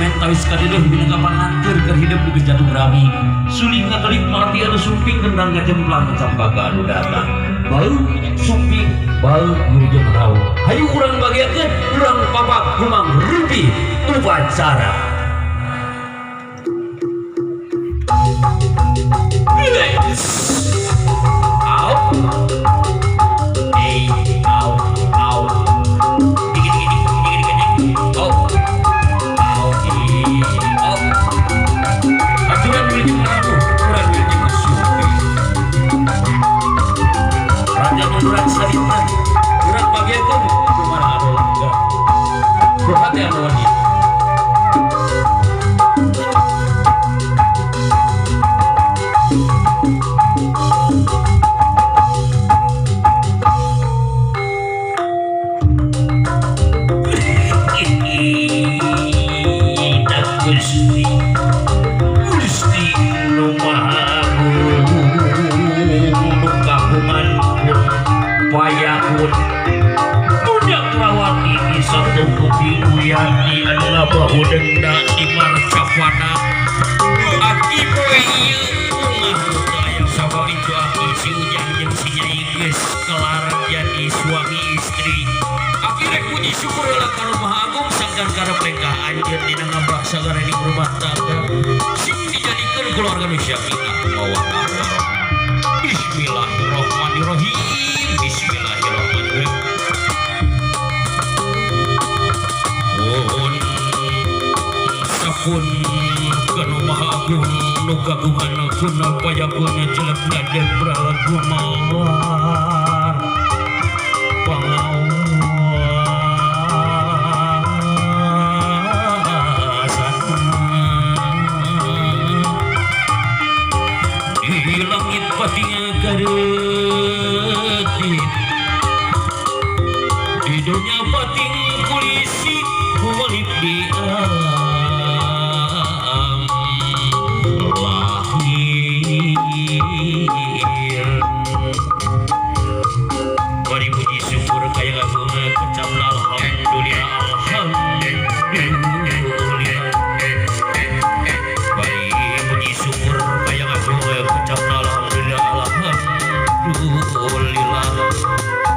Mentawis kadeudeung dina kapanganteur keur hidup geus jatuh rami. Sulih ngakelip malati anu sumping kendang ngajemplang campaka anu datang. Bau sumping bau wilujeng rawuh. Hayu urang bagiakeun urang papak kumang rupi upacara. Au. Ei, au, au. Dikit, dikit, dikit, dikit, dikit. Au. Au, i, au. Aturan wilujeng rawuh, urang wilujeng sumping. Raja urang sadinten, urang bagiakeun kumaha anu langgar. Ku hate anu wani. Gusti Gusti nu Maha Agung nu kagungan kun payakun budak rawati di satu kupi uyati anu ngabahu denda di marcapana aki poe ieu ungah nu teu aya sabab itu aki si Ujang jeung si Nyai geus kelar jadi suami istri. Aki rek puji syukur heula ka Nu Maha Agung sangkan karep lengkah anjeun dina ngabah sagara di rumah tangga sing dijadikeun keluarga nu sakinah mawaddah warahmah. Bismillahirrahmanirrahim. Bismillahirrahmanirrahim. Mohon sapun ka Nu Maha Agung nu kagungan kuna payakun jelek ngadeg bralagu mawar pangawasan di langit pati ngagareutit di dunia pating polisi kualip di alam lahir. Bari puji syukur kaya ngagung kecap alhamdulillah alhamdulillah. Bari puji syukur kaya ngagung kecap alhamdulillah alhamdulillah.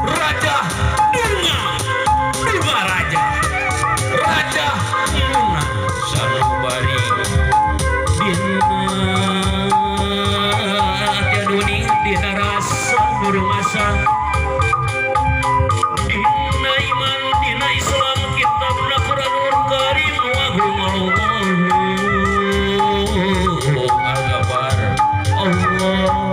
Raja Dunga Dunga Raja Raja Luna Sanubari dina tiaduning dina rasa nurmasa dina iman dina Islam kitabna Quranul Karim nu agung Allahu Akbar Allahu Akbar.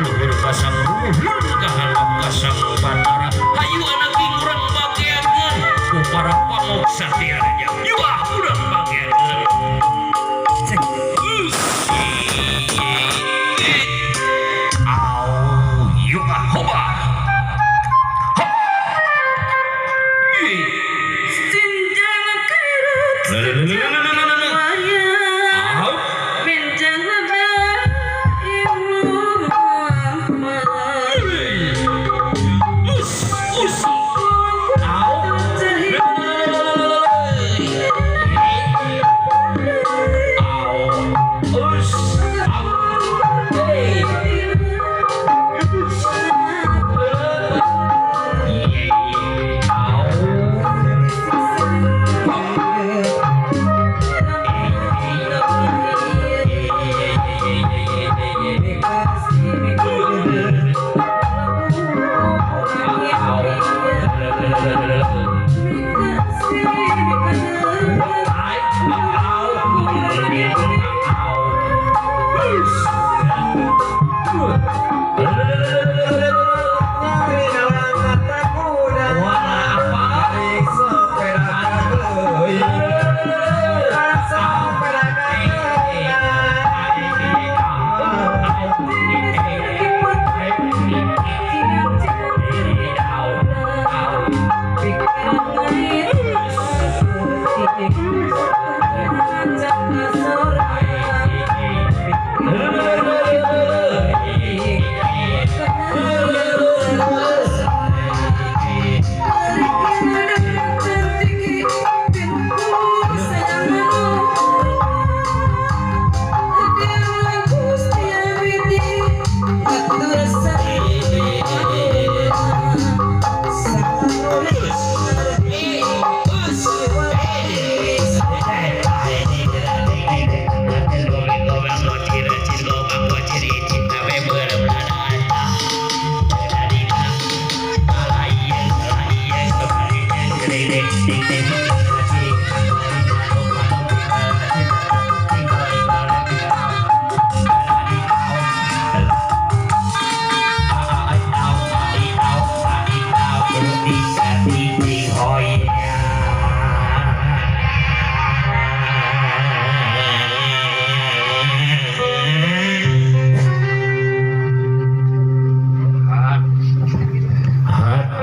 Kaluhur kasang ruhun kahanap kasang batara hayu anak urang bageakeun ku para pamok satya raja yuah urang bageakeun. Au yuah hoba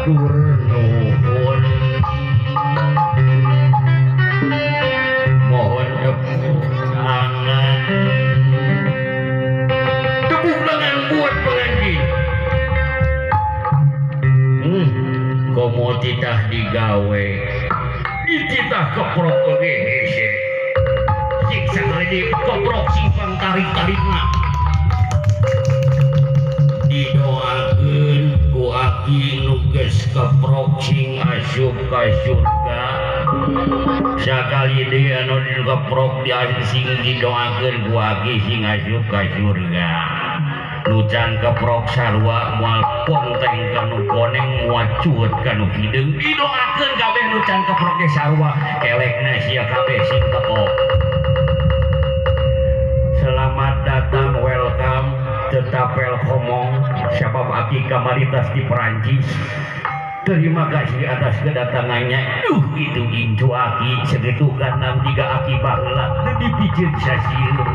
Hatur nuhun, mohon tepuk tangan, tepuk tangan buat pengantin. Komo titah digawe, dititah keprok oge hese. Siksa kali keprok simpang tarik-tarikna. Didoakeun ku aki nu geus keprok sing asup ka surga. Sakali deui anu dikeprok sing didoakeun ku aki sing asup ka surga. Nu can keprok sarua moal ponteng kanu koneng moal cuet kanu hideung. Didoakeun kabeh nu can keprok ge sarua elekna sia kabeh sing teko. Selamat datang, welcome, tetap welcome. Sabab aki kamaritas di Perancis. Terima kasih atas kedatangannya. Duh, itu incu aki segitu ganang tiga aki baheula teu dipikeun sasieur.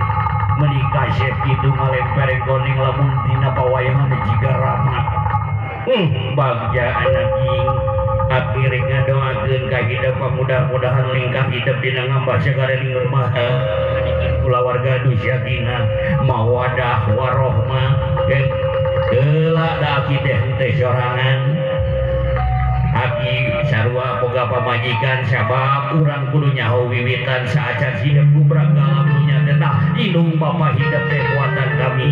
Menikah chef itu ngalempereng koning lamun dina pawayangan jiga rahmat. Bagja anak ing aki rek ngadoakeun ka hidup mudah-mudahan lingkah hidup dina ngambah sagala lemah. Kulawarga dusyakina mawadah warohmah. Heula da aki teh teh sorangan. Aki sarua boga pamajikan sabab urang kudu nyaho wiwitan saacan hidup gubrak alam dunya teh tah indung bapa hidup teh buatan kami,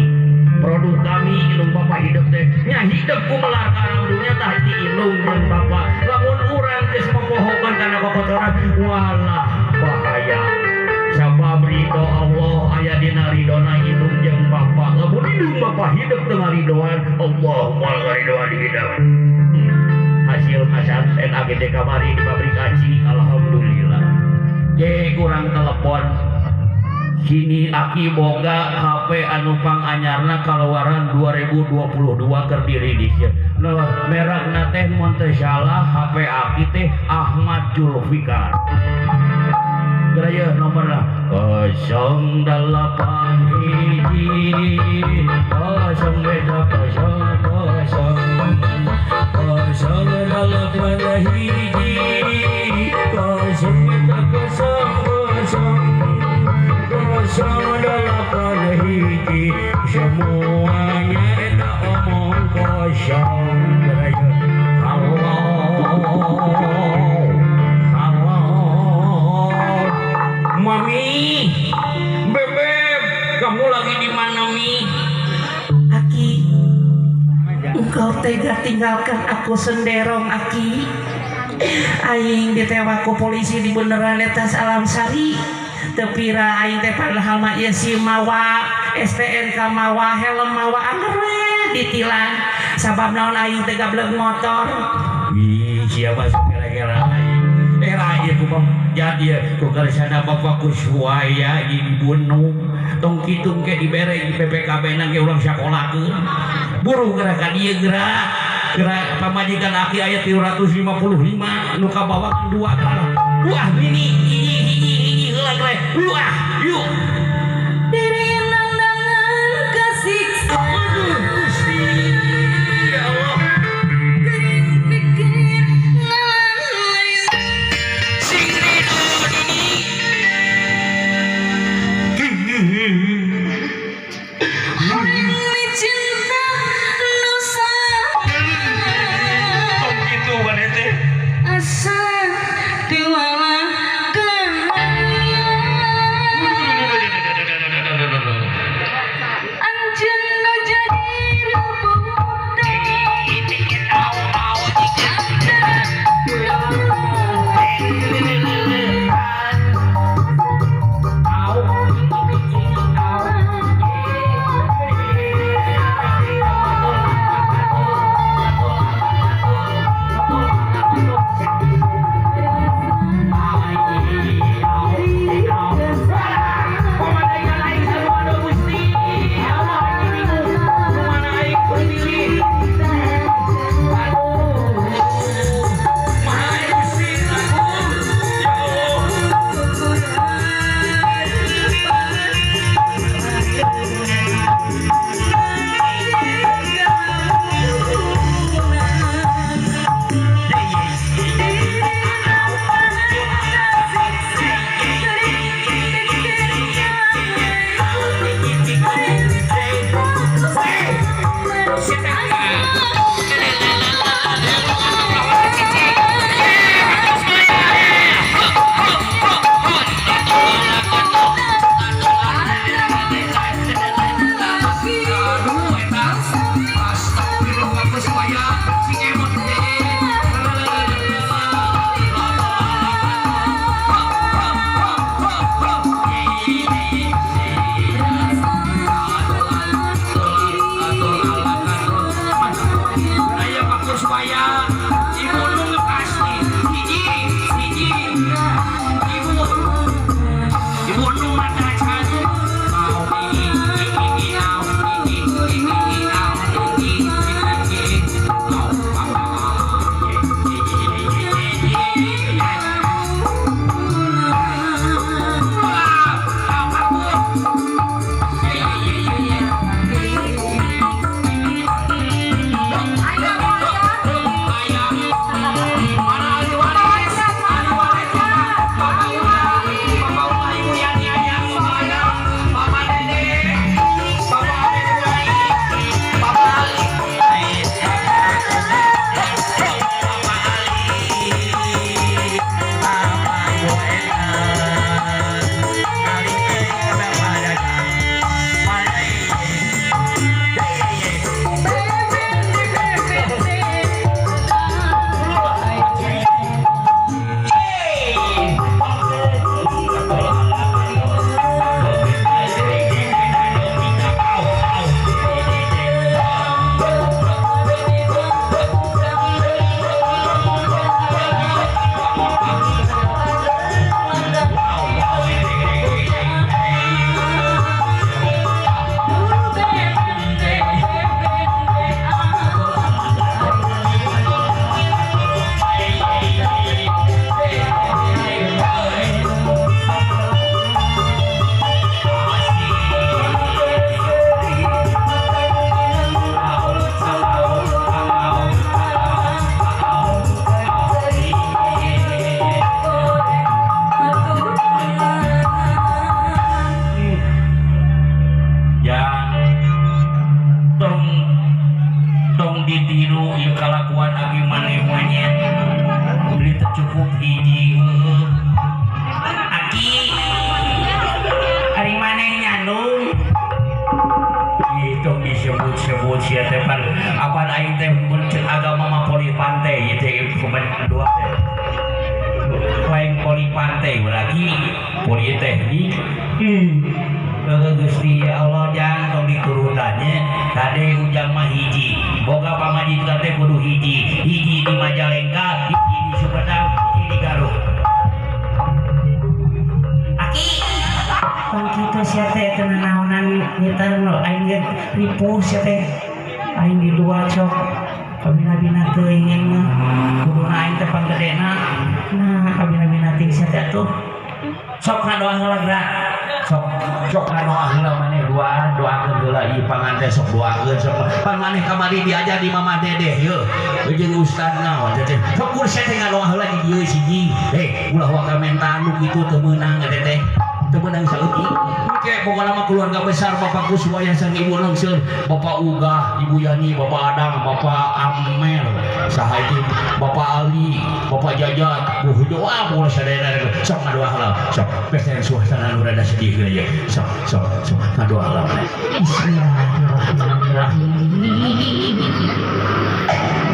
produk kami indung bapa hidup teh nya hidup kumelar ka alam dunya tah di indung jeung bapa. Lamun urang geus mopohokeun kana kokotoran walah bahaya. Sabab ridho Allah aya dina ridona indung jeung bapa. Lamun indung bapa hidup teu ngaridoan Allah moal ngaridoan hidup. Hasil ngasanten aki teh kamari di pabrik aci alhamdulillah. Ye kurang telepon kini aki boga HP anu panganyarna kaluaran 2022 keur dirilis. Nah, merekna teh mun teu salah HP aki teh Ahmad Zulfikar. Geraya nomorna 08 1 0 0 0 0 8 1 0 0 0 8 semuanya eta omong kosong. Geraya halo halo mami bebeb, kamu lagi di mana mi? Aki, engkau tega tinggalkan aku senderong aki. Aing ditewak ku polisi di beneran etas Alam Sari. Tepira aing teh padahal mah ieu si mawa STNK mawa helm mawa anger we ditilang. Sabab naon aing teh gablek motor. Ih, siapa kira-kira aing? Era ieu ku jadi ku karsana bapak Kuswaya dibunuh. Tong kitu ke dibere di PPKB na ge urang sakolakeun. Buru geura ka dieu geura. Geura pamajikan aki aya 355 nu kabawa dua kalah. Wah, ini hiji hiji hiji heula geura. Wah, yuk. Diri nandangan kasiksa. Aduh, Gusti. Ya Allah. Geuring pikir ngalalay. Sing ridho ini. Hoyong cinta nu saha. Tong kitu maneh teh. Asa diwala kahayang. Ibu nu pasti hiji hiji ibu ibu nu mata canu mau hiji au hiji hiji au hiji hiji au ditiru ieu kalakuan abi maneh monyet beli teu cukup hiji heueuh aki ari maneh nyandung itu disebut-sebut sia teh pan apan aing teh mun ceuk agama mah poli pantai ieu teh kumaha dua teh lain poli pantai lagi poli teknik. Gusti ya Allah jangan tong diturutannya kade ujang mah hiji boga pamajikan teh kudu hiji hiji di Majalengka hiji di Sumedang hiji di Garut. Aki tong kitu sia teh teu nanaonan nyetar aing ge ripuh sia teh aing di dua cok kabina-bina teuing aing mah kuduna aing teh panggedena nah kabina-bina ting sia teh atuh sok ngadoa heula geura sok sok ngadoa heula maneh duaan doakeun heula ieu panganten sok doakeun sok pan maneh kamari diajar di Mama Dedeh yeuh jeung ustad naon teh sok kursi teh ngadoa heula di dieu siji ulah waka menta anu kitu teu meunang eta teh teu meunang saeutik ke pokona mah keluarga besar Bapak Kuswaya sareng Ibu Lengseun Bapak Ugah Ibu Yani Bapak Adang Bapak Amel saha itu Bapak Ali Bapak Jajat bu doa pokona sadayana sok ngadoa heula sok pesen suasana nu rada sedih geus ya sok sok sok ngadoa heula. Bismillahirrahmanirrahim.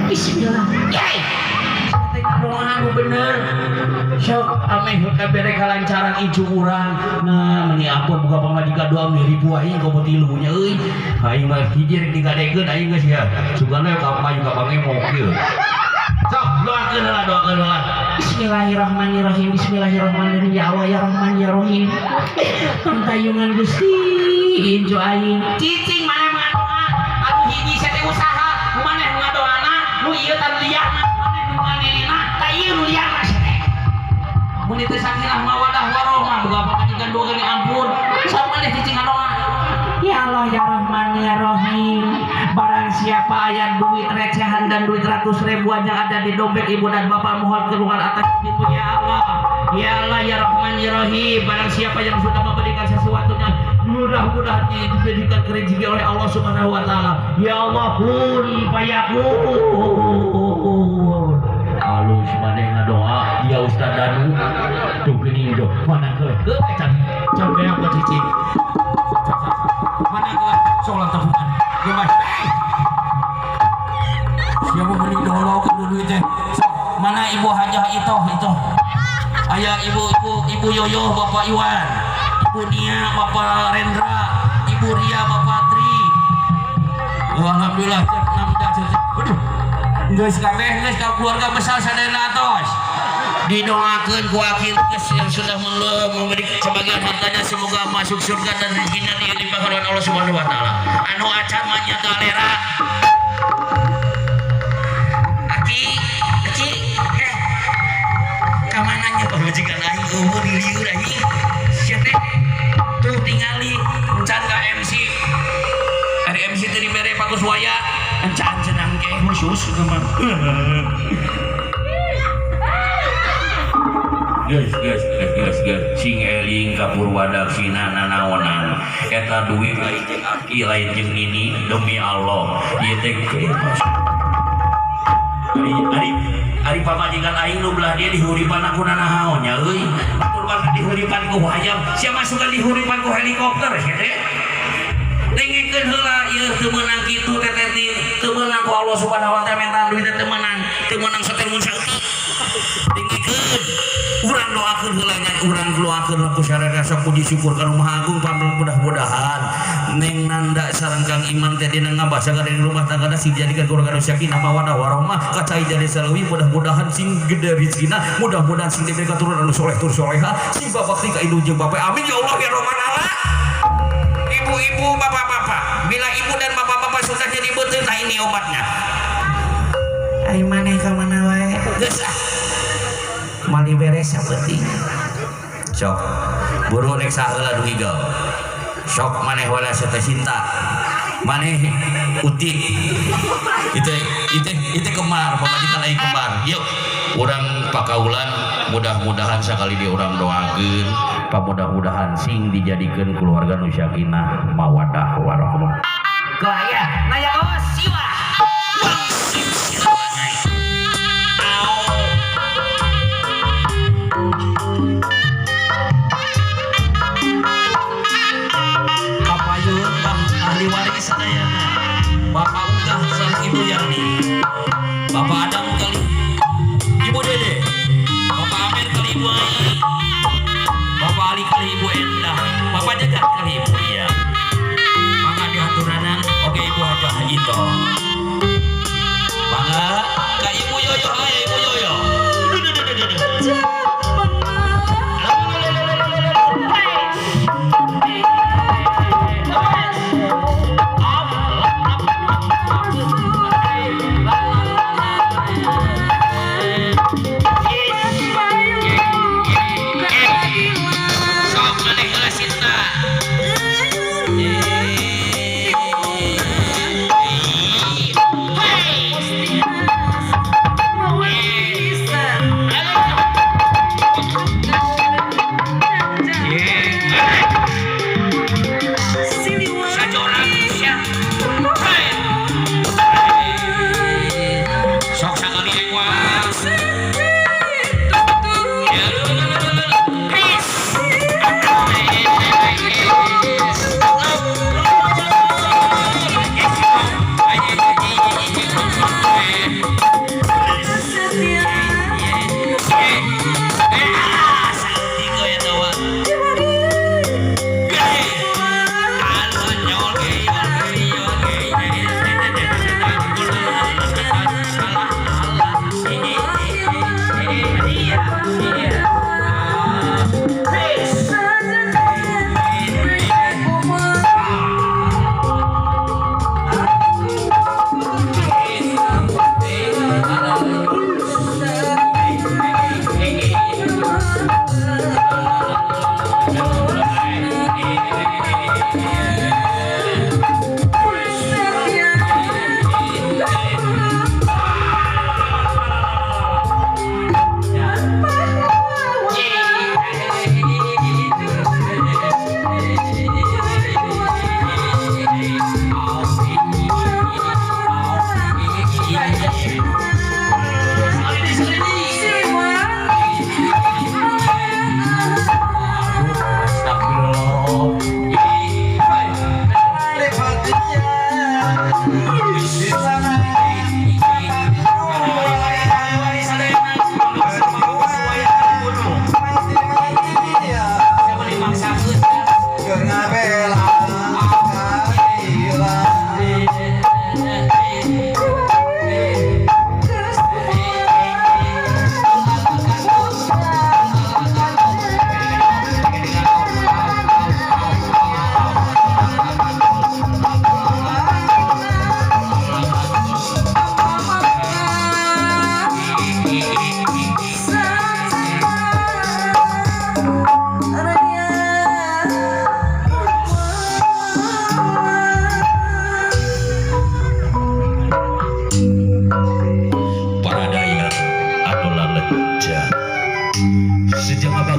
Bismillah. Teh ngadoa nu bener sok ameh kabere kalancaran icu urang nah meni ampun buka pamajikan doa ribu aing komo tilu nya euy aing mah hiji rek digadekeun aing geus ya sugana ka payu ka pangemok ieu sok doakeun heula doakeun heula. Bismillahirrahmanirrahim. Bismillahirrahmanirrahim. Ya Allah ya Rahman ya Rahim. Pantayungan Gusti injo aing cicing maneh ngadoa anu hiji sia teh usaha nu maneh ngadoana nu ieu tan liana maneh nu ngalilina ta ieu nu liana sia teh mun teu sakinah mawadah warohmah boga pamajikan dua kali ampun sok maneh cicing ngadoa. Ya Allah ya Rahman ya Rahim. Barang siapa ayat duit recehan dan duit ratus ribuan yang ada di dompet ibu dan bapak mohon keluar atas pintu ya Allah. Ya Allah ya Rahman ya Rahim. Barang siapa yang sudah memberikan sesuatunya mudah-mudahan diberikan rezeki oleh Allah Subhanahu wa taala. Ya Allah kun fayakun. Halus maneh ngadoa ya Ustaz Danu tuh geuning do mana keun can can beak ka cicing. Mana keun sok tabungan. Gimana? Siapa beli dolok dulu teh? Mana Ibu Hajah itu itu? Ayah ibu ibu ibu Yoyo Bapak Iwan, Ibu Nia Bapak Rendra, Ibu Ria Bapak Tri. Oh, alhamdulillah enam dah. Aduh. Geus kabeh geus ka keluarga besar sadayana atos. Didoakeun ku akil yang sudah memberi sebagian hartanya semoga masuk surga dan rezekinya dilimpahkan oleh Allah Subhanahu wa taala. Anu acan mah nya galera. Aki, aki, ka mana nya pamajikan aing eueuh di lieur aing. Sia teh tuh tingali encan ka MC. Ari MC teh dibere bagus waya, encan cenah engke khusus mah. Geus geus geus geus geus sing eling ka Purwadaksina nanaonan eta duit lain jeung aki lain jeung nini demi Allah ieu teh ari ari ari pamajikan aing nu belah dia dihuripan aku nanaon nya euy batur mah dihuripan ku hayam sia masukan dihuripan ku helikopter sia teh dengekeun heula ieu teu meunang kitu teh teh teu meunang ku Allah Subhanahu wa taala mentan duit teh teu meunang satel mun saeutik dengekeun urang doakeun heula nya urang doakeun ku sararea sok puji syukur ka Nu Maha Agung mudah-mudahan Neng Nanda sareng Kang Iman teh dina ngabasa ka dina rumah tangga sing dijadikeun keluarga nu sakinah mawaddah warahmah kacai jadi saleuwi mudah-mudahan sing gede rezekina mudah-mudahan sing diberi katurunan anu soleh tur soleha sing babakti ka indung jeung bapak amin ya Allah ya Rabbal alamin. Ibu-ibu bapak-bapak bila ibu dan bapak-bapak sudah jadi betul nah ini obatnya. Ai maneh ka mana wae geus ah mali beres sapeting sok buru rek saheula nu higel sok maneh wala sete cinta maneh uti itu kemar pamajikan aing kemar yuk urang pakaulan mudah-mudahan sakali di urang doakeun pamudah-mudahan sing dijadikeun keluarga nu sakinah mawaddah warahmah kelaya naya oh siwa wangsit silawangai Kapayun bang ahli waris sadayana Bapak Ugah sareng Ibu Yani Bapak Adam kali Ibu Dede Bapak Amir kali Ibu Ai Bapak Ali kali Ibu Endah Bapak Jagat kali Ibu Ria mangga dihaturanan oke Ibu Hajah Ito mangga ka Ibu Yoyo aya Ibu Yoyo. Duh, duh, duh, duh, duh. Sok maneh heula Sinta. Sajorang sia. Sok sakali ewa.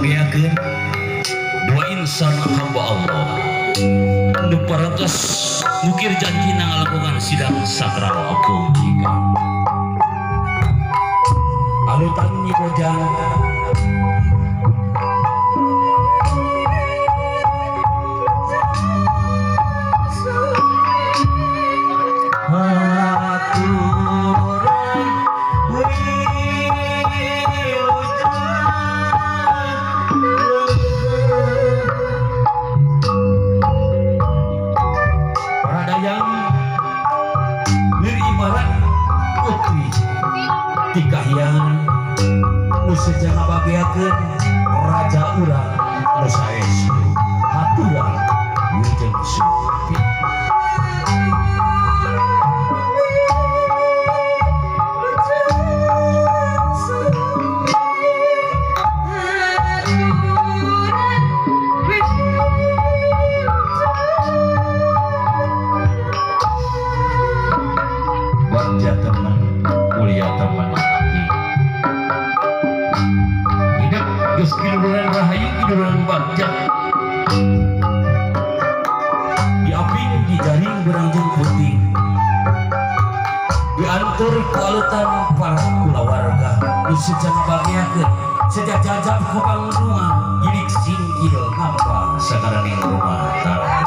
ngabageakeun dua insan hamba Allah nu parantos ngukir janjina ngalakukan sidang sakral kebajikan. Alutan Nyi Bojang sejak ngabageakeun raja urang nu saestu haturan wilujeng sumping. Bagja teman, mulia teman aki. Geus kiduran rahayu kiduran bagja diaping dijaring berangjeng putih diantur ku alutan para kulawarga nu sejak bageakeun sejak jajab ku pangdungan gilik singkil ngampa sakaraning rumah tangga.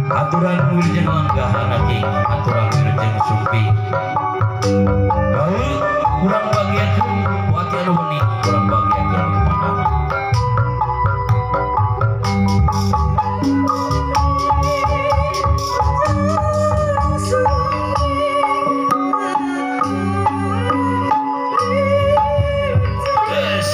Aturan wilujeng langgahan aki, aturan wilujeng sumping. Gawe kurang bagiakeun ku ati anu wening, kurang bagiakeun ku pandangan. Yes.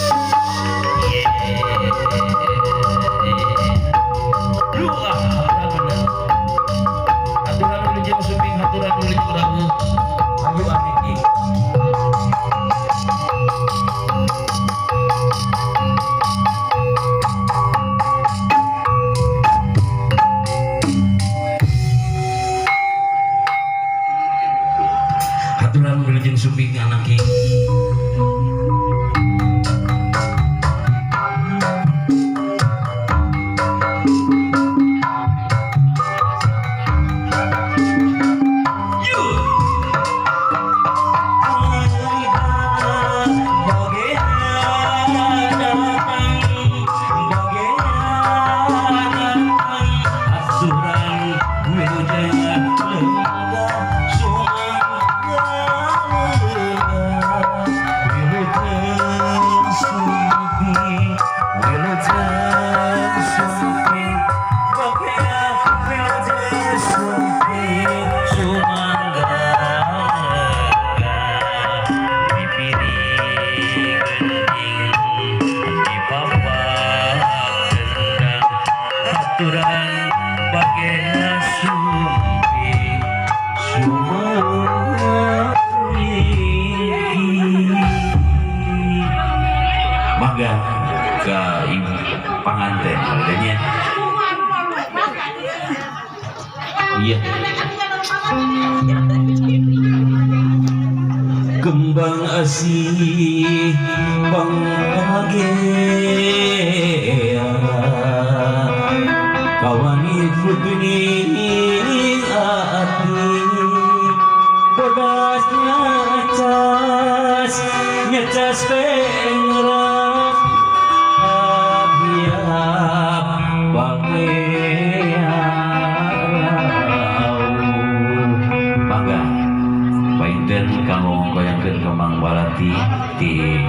Aturan wilujeng sumping anaki. Mangga ke ibu panganten adanya. Iya. Kembang asih pangagea kawani putih ati bodas nyacas nyacas pengerak biap bagea bangga painten kamu goyangkeun kembang balati ti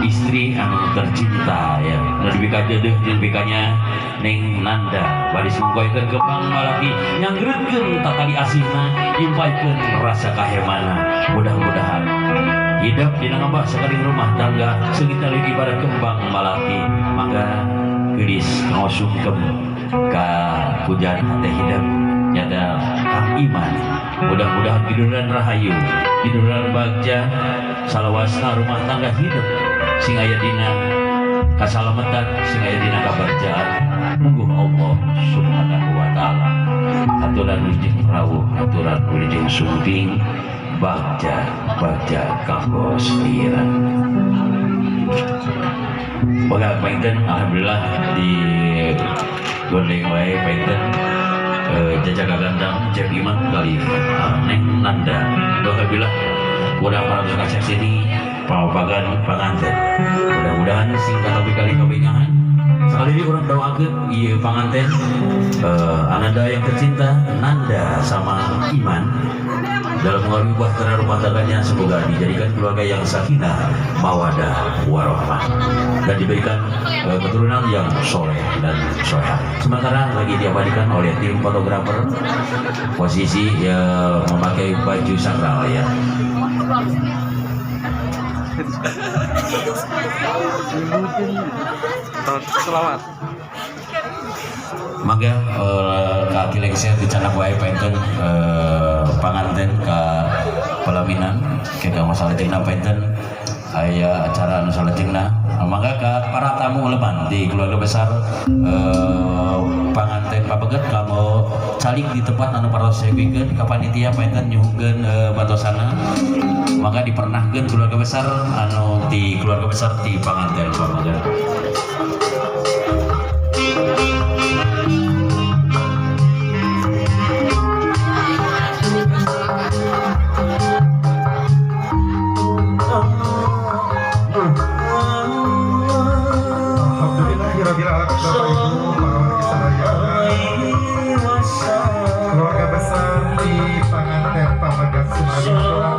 istri anu tercinta ya nu dibika deudeuh jeung bikanya Neng Nanda baris menggoyangkeun kembang balati nyangreutkeun tatali asihna nyimpaikeun rasa kahemana mudah-mudahan hidup dina ngabah sakaring rumah tangga seungit ibarat kembang malati mangga geulis ngosungkem ka pujan hate hidup nyata Kang Iman mudah-mudahan kiduran rahayu kiduran bagja salawasna rumah tangga hidup sing aya dina kasalamatan sing aya dina kabarjaan mungguh Allah Subhanahu wa taala. rawuh aturan wilujeng sumping bagja bagja kanggo sedira. Maka painten alhamdulillah di gondeng wae painten jajak gandang Cep Iman kali Neng Nanda. Alhamdulillah kurang para kasih sini papagan panganten. Mudah-mudahan singkat tapi kali kabingahan. Sekali ini urang doakeun ieu panganten ananda yang tercinta Nanda sama Iman dalam mengalami bahtera rumah tangganya, semoga dijadikan keluarga yang sakinah, mawadah, warohmah dan diberikan keturunan yang soleh dan soleha. Sementara lagi diabadikan oleh tim fotografer posisi ya, memakai baju sakral ya. Selawat. Mangga ka kilengser dicanak wae painten panganten ka pelaminan ke ka masalajengna painten aya acara anu salajengna. Mangga ka para tamu leman di keluarga besar panganten pabeget kanggo calik di tempat anu paros saeukeun ka panitia painten nyuhunkeun bantosana. Mangga dipernahkeun keluarga besar anu di keluarga besar di panganten pabeget. Alhamdulillahirabbil alamin. Bapak Ibu para wargi sadayana, keluarga besar di Panganten Pamegat Sumali.